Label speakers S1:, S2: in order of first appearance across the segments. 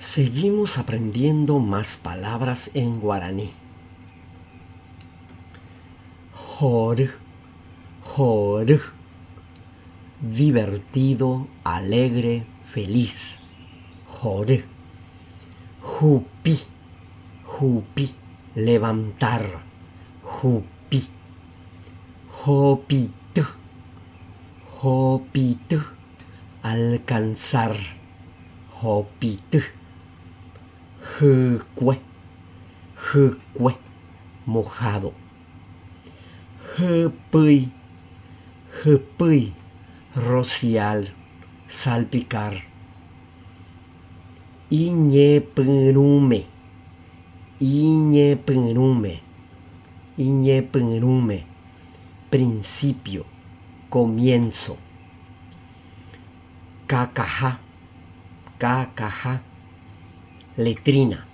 S1: Seguimos aprendiendo más palabras en guaraní. Hory, hory. Divertido, alegre, feliz. Hory. Jupi, jupi. Levantar. Jupi. Jopity, jopity. Alcanzar. Jopity. Hykue, hykue. Mojado. Hypýi, hypýi. Rociar, salpicar. Iñepyrũme, iñepyrũme, iñepyrũme. Principio, comienzo. Kakaha, kakaha. Letrina.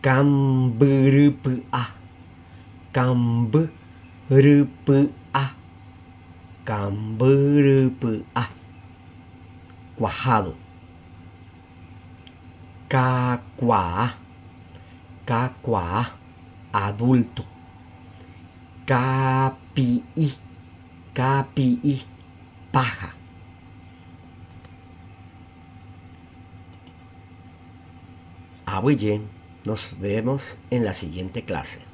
S1: Kambyrypy'a, kambyrypy'a, kambyrypy'a. Cuajado. Kakuaa, kakuaa. Adulto. Kapi'i, kapi'i. Paja. Aguyje, nos vemos en la siguiente clase.